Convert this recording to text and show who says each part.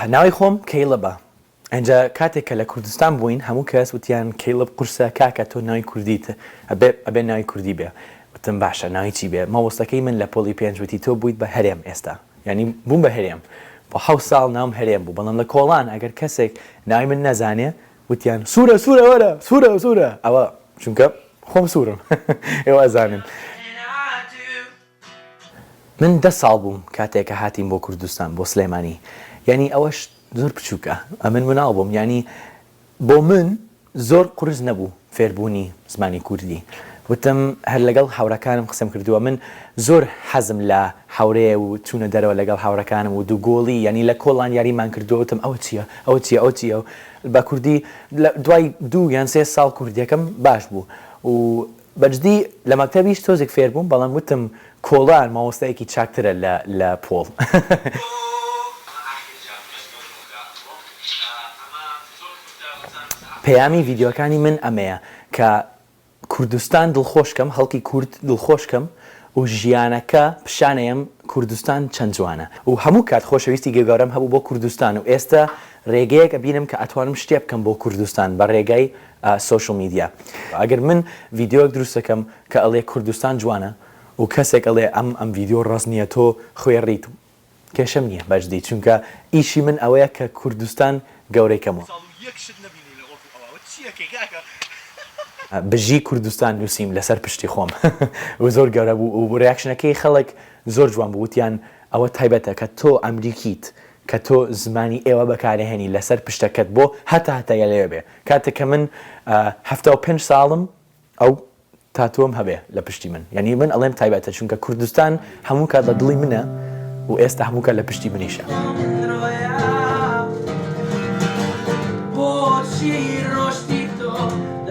Speaker 1: ناوی خۆم کەیڵبە ئینجا کاتێک کە لە کوردستان بووین هەموو کەس وتیان کەیڵب قورسە کاکە تۆ ناوی کوردیت ئەبێ ئەبێ ناوی کوردی بێ وتم باشە ناوی چی بێ مامۆستاکەی من لە پۆلی پێنج وتی تۆ بوویت بە هەرێم ئێستا یانی بووم بە هەرێم بۆ حەوت ساڵ ناوم هەرێم بوو بەڵام لە کۆڵان ئەگەر کەسێک ناوی من نەزانێ وتیان سوورە سوورە وەرە سوورە سوورە ئەوە چونکە خۆم سوورم ئێوە ئەزانن. من دە ساڵ بووم کاتێک کە هاتین بۆ کوردستان بۆ سلێمانی یانی ئەوەش زۆر بچووکە ئەمن مناڵ بووم یانی بۆ من زۆر قورس نەبوو فێربوونی زمانی کوردی وتم هەر لەگەڵ هاوڕێکانم قسەم کردووە من زۆر حەزم لە هاورێ و چوونە دەرەوە لەگەڵ هاوڕێکانم و دووگۆڵی یانی لە کۆڵان یاریمان کردووە وتم ئەوە چییە ئەوە چییە ئەوە چییە بە کوردی دوای دوو یان سێ ساڵ کوردیەکەم باش بوو و بەجدی لە مەکتەبیش تۆزێک فێر بووم بەڵام وتم کۆڵان مامۆستایەکی چاکترە لە لە پۆڵ. پەیامی ڤیدیۆکانی من ئەمەیە کە کوردستان دڵخۆش کەم خەڵکی کورد دڵخۆش کەم و ژیانەکە پیشانەیەم کوردستان چەند جوانە و هەموو کات خۆشەویستی گەورەم هەبوو بۆ کوردستان و ئێستە رێگەیەک ئەبینم کە ئەتوانم شتێ بکەم بۆ کوردستان بە رێگای social media ئەگەر من ڤیدیۆیەک دروست ئەکەم کە ئەڵێ کوردستان جوانە و کەسێک ئەڵێ ئەم ئەم ڤیدیۆ ڕاست نیە تۆ خوێڕیت کێشەم نیە بەجدی چونکە ئیشی من ئەوەیە کە کوردستان گەورەی کەمەوە. بژی کوردستان نوسیم لەسەر پشتی خۆم و زۆر گەورە بوو و reaction ەکەی خەڵک زۆر جوان بوو وتیان ئەوە تایبەتە کە تۆ ئەمریکیت کە تۆ زمانی ئێوە بەکارەهێنی لەسەر پشتەکەت بۆ هەتا هەتایە لەوێ بێ کاتێک کە من 75 ساڵم ئەو تاتۆم هەبێ لە پشتی من یعنی من ئەڵێم تایبەتە چونکە کوردستان هەموو کات لە دڵی منە و ئێستا هەموو کات لە پشتی منیشە.
Speaker 2: بۆچی ڕۆشتی تۆ؟